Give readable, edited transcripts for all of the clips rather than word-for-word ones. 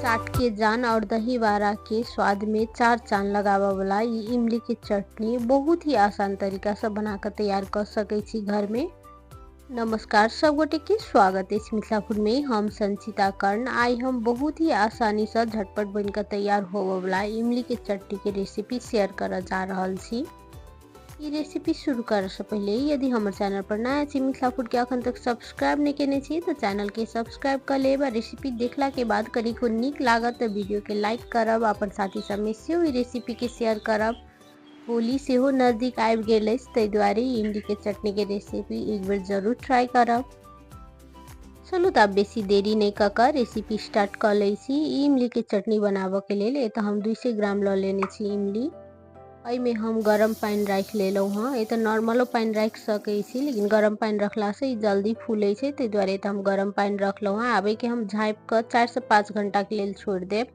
चाट के जान और दही वड़ा के स्वाद में चार चांद लगाबऽ वाला ई इमली के चटनी बहुत ही आसान तरीका से बना के तैयार कर सकै छी घर में। नमस्कार सब गोटे के स्वागत अछि मिथिला फूड में। हम संचिता कर्ण। आई हम बहुत ही आसानी से झटपट बन के तैयार होबऽ वाला इमली के चटनी के रेसिपी शेयर करऽ जा रहल छी। ई रेसिपी शुरू करऽ से पहले यदि हमर चैनल पर नया छी मिथिला फूड के अखन तक सब्सक्राइब नहीं केने छी तो चैनल के सब्सक्राइब कर लेब आ रेसिपी देखला के बाद कनिको नीक लागत तो वीडियो के लाइक करब, अपन साथी सब में सेहो ई रेसिपी के शेयर करब। होली सेहो नजदीक आबि गेल अछि ताहि दुआरे इमली के चटनी के रेसिपी एक बेर जरूर ट्राई करब। चलू तऽ आब बेसी देरी नहि कऽ कऽ रेसिपी स्टार्ट कऽ लै छी। ई इमली के चटनी बनाबऽ के लेल एतऽ हम 200 ग्राम लऽ लेने छी इमली। एहिमे हम गरम पानि राखि लेलहुँ हँ। एतऽ नॉर्मलो पानि राखि सकै छी, लेकिन गरम पानि रखलासँ ई जल्दी फूलै छै, ताहि दुआरे एतऽ हम गरम पानि रखलहुँ हँ। आब एहिके हम झाँपि कऽ 4 से 5 घंटाके लेल छोड़ि देब।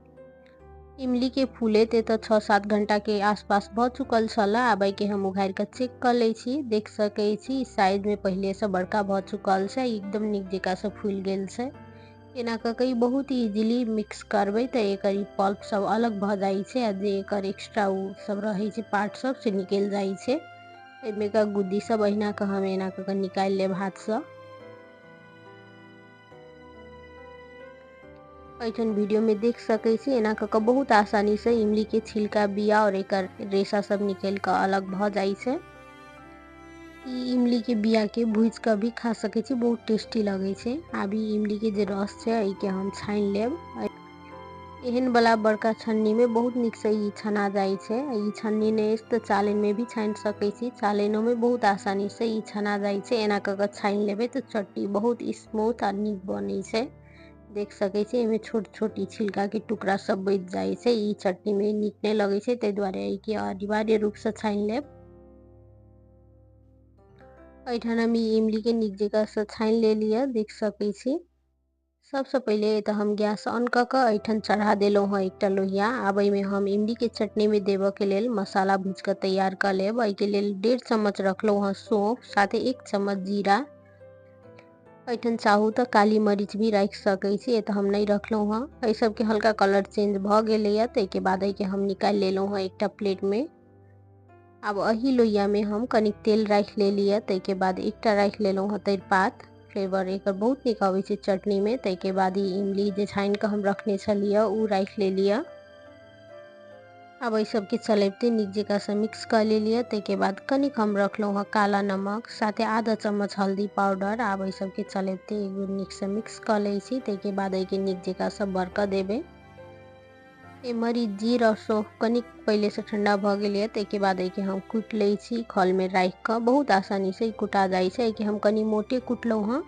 इमली के फूलैत एतऽ 6-7 घंटा के आसपास भऽ चुकल छल। आब एहिके हम उघारि कऽ चेक कऽ लै छी। देख सकै छी साइजमे पहिलेसँ बड़का भऽ चुकल छै, एकदम नीक जकाँसँ फूलि गेल छै। एना कऽ कऽ ई बहुत इजीली मिक्स करबै तऽ एकर ई पल्प सब अलग भऽ जाइ छै आ जे एकर एक्स्ट्रा ओ सब रहै छै पार्ट सब से निकलि जाइ छै। एहिमे का गुद्दी सब अहिना कऽ हम एना कऽ कऽ निकालि लेब हाथसँ। एहिठाम वीडियो में देख सकै छी एना कऽ कऽ बहुत आसानी से इमली के छिलका, बिया और एकर रेशा सब निकलि कऽ अलग भऽ जाइ छै। ई इमली के बिया के भूजि कऽ भी खा सकै छी, बहुत टेस्टी लगै छै। आब ई इमली के जे रस छै एहिके हम छानि लेब। एहन वाला बड़का छन्नी में बहुत नीक से ई छना जाइ छै। ई छन्नी नहि अछि तऽ चालनि में भी छानि सकै छी, चालनिओ में बहुत आसानी से ई छना जाइ छै। एना कऽ कऽ छानि लेबै तऽ चटनी बहुत स्मूथ आ नीक बनै छै। देख सकै छी एहिमे छोट छोट ई छिलका के टुकड़ा सब बचि जाइ छै। ई चटनी में नीक नहि लगै छै, ताहि दुआरे एहिके अनिवार्य रूप से छानि लेब। एहिठाम हम ई इमली के नीक जकाँ से छानि लेलियै, देख सकै छी। सबसँ पहिले एतऽ हम गैस ऑन कऽ कऽ एहिठाम चढ़ा देलहुँ हँ एकटा लोहिया। आब एहिमे हम इमली के चटनी में देबऽ के लेल मसाला भूजि कऽ तैयार कऽ लेब। एहिके लेल 1.5 चम्मच रखलहुँ हँ सौंफ, साथे 1 चम्मच जीरा। एहिठाम चाहू तऽ काली मरीच भी राखि सकै छी, एतऽ हम नहि रखलहुँ हँ। एहि सबके हल्का कलर चेंज भऽ गेलैए, ताहिके बाद एहिके हम निकालि लेलहुँ हँ एकटा प्लेटमे। आब एहि लोहियामे हम कनिक तेल राखि लेलियै, ताहिके बाद एकटा राखि लेलहुँ हँ तेजपात। फ्लेवर एकर बहुत नीक अबै छै चटनीमे। ताहिके बाद ई इमली जे छानि कऽ हम रखने छलियै ओ राखि लेलियै। आब एहि सबके चलबिते नीक जकाँसँ मिक्स कऽ लेलियै। ताहिके बाद कनिक हम रखलहुँ हँ काला नमक, साथे आधा चम्मच हल्दी पाउडर। आब एहि सबके चलबिते एक बेर नीकसँ मिक्स कऽ लै छी। ताहिके बाद एहिके नीक जकाँसँ बरकऽ देबै। एम्हर ई जीर और सौंफ कनिक पहिलेसँ ठंडा भऽ गेलैए, ताहिके बाद एहिके हम कुटि लै छी खलमे राखि कऽ। बहुत आसानीसँ ई कुटा जाइ छै। एहिके हम कनि मोटे कुटलहुँ हँ।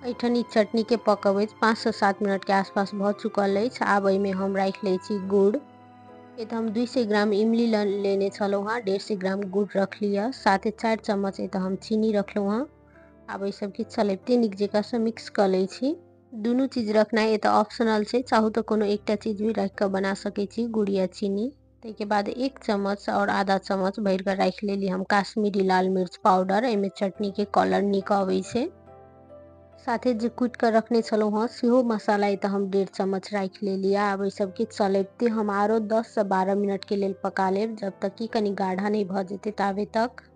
एहिठाम ई चटनीके पकबैत 5 से 7 मिनटके आसपास भऽ चुकल अछि। आब एहिमे हम राखि लै छी गुड़। एतऽ हम 200 ग्राम इमली लेने छलहुँ हँ, 150 ग्राम गुड़ रखलियै, साथे 4 चम्मच एतऽ हम चीनी रखलहुँ हँ। आब एहि सबके चलबिते नीक जकाँसँ मिक्स कऽ लै छी। दुनू चीज रखनाइ एतऽ ऑप्शनल छै, चाहू तऽ कोनो एकटा चीज भी राखि कऽ बना सकै छी, गुड़ या चीनी। ताहिके बाद 1 चम्मच और आधा चम्मच भरि कऽ राखि लेली हम काश्मीरी लाल मिर्च पाउडर। एहिमे चटनीके कलर नीक अबै छै। साथे जे कुटि कऽ रखने छलहुँ हँ सेहो मसाला एतऽ हम 1.5 चम्मच राखि लेलियै। आब एहि सबके चलबिते हम आरो 10 से 12 मिनटके लेल पका लेब, जब तक कि कनि गाढ़ा नहि भऽ जेतै ताबे तक।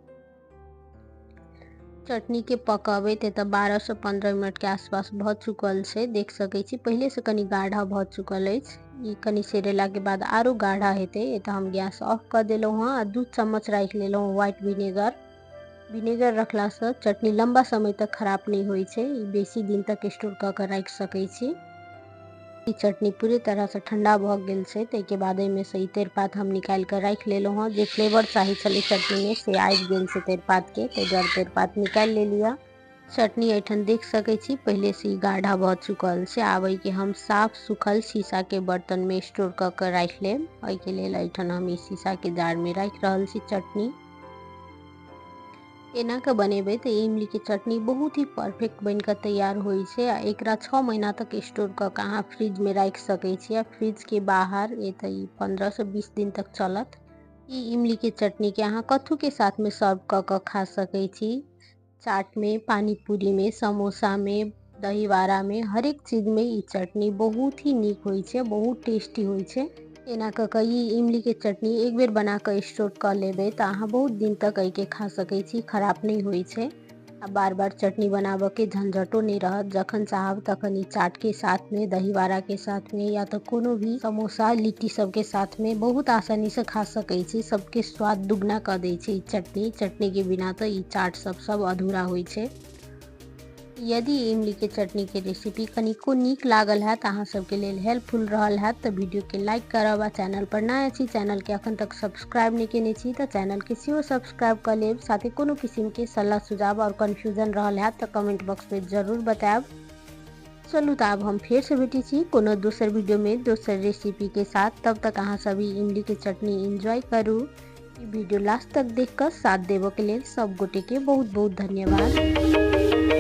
चटनी के पकबैत एतऽ 12 से 15 मिनट के आसपास भऽ चुकल छै। देख सकै छी पहिले से कनि गाढ़ा भऽ चुकल अछि। ई कनि सेरेला के बाद आरो गाढ़ा हेतै। एतऽ हम गैस ऑफ कऽ देलहुँ हँ आ 2 चम्मच राखि लेलहुँ व्हाइट विनेगर। विनेगर रखलासँ चटनी लम्बा समय तक खराब नहि होइ छै, ई बेसी दिन तक स्टोर कऽ कऽ राखि सकै छी। ई चटनी पूरे तरहसँ ठंडा भऽ गेल छै। ताहिके बाद एहिमे से ई तेजपात हम निकालि कऽ राखि लेलहुँ हँ। जे फ्लेवर चाही छलै चटनीमे से आबि गेल छै तेजपातके, ताहि दुआरे तेजपात निकालि लेलियै। चटनी एहिठाम देख सकै छी पहिलेसँ ई गाढ़ा भऽ चुकल छै। आब एहिके हम साफ सुखल शीशाके बर्तनमे स्टोर कऽ कऽ राखि लेब। एहिके लेल एहिठाम हम ई शीशाके जारमे राखि रहल छी चटनी। एना कऽ बनेबै तऽ इमलीके चटनी बहुत ही परफेक्ट बनि कऽ तैयार होइ छै। आ एकरा 6 महीना तक स्टोर कऽ कऽ अहाँ फ्रिजमे राखि सकै छी आ फ्रिजके बाहर एतऽ ई 15 से 20 दिन तक चलत। ई इमलीके चटनीके अहाँ कथूके साथमे सर्व कऽ कऽ खा सकै छी। चाटमे, पानीपूरीमे, समोसामे, दहीवड़ामे, हरेक चीजमे ई चटनी बहुत ही नीक होइ छै, बहुत टेस्टी होइ छै। एना कऽ कऽ ई इमलीके चटनी एक बेर बना कऽ स्टोर कऽ लेबै तऽ अहाँ बहुत दिन तक एहिके खा सकै छी, खराब नहि होइ छै। आ बार बार चटनी बनाबऽके झंझटो नहि रहत। जखन चाहब तखन ई चाटके साथमे, दहीवड़ाके साथमे या तऽ कोनो भी समोसा, लिट्टी सबके साथमे बहुत आसानीसँ खा सकै छी। सबके स्वाद दुगना कऽ दै छै ई चटनी। चटनीके बिना तऽ ई चाट सब सब अधूरा होइ छै। यदि इमलीके चटनीके रेसिपी कनिको नीक लागल हैत, अहाँ सबके लेल हेल्पफुल रहल हैत, तऽ वीडियोके लाइक करब आ चैनल पर नया छी, चैनलके अखन तक सब्सक्राइब नहि केने छी तऽ चैनलके सेहो सब्सक्राइब कऽ लेब। साथे कोनो किसिमके सलाह, सुझाव आओर कन्फ्यूजन रहल हैत तऽ कमेंट बॉक्समे जरूर बतायब। चलू तऽ आब हम फेरसँ भेटै छी कोनो दोसर वीडियोमे दोसर रेसिपीके साथ। तब तक अहाँ सब ई इमलीके चटनी एन्जॉय करू। ई वीडियो लास्ट तक देख कऽ साथ देबऽके लेल सब गोटेके बहुत बहुत धन्यवाद।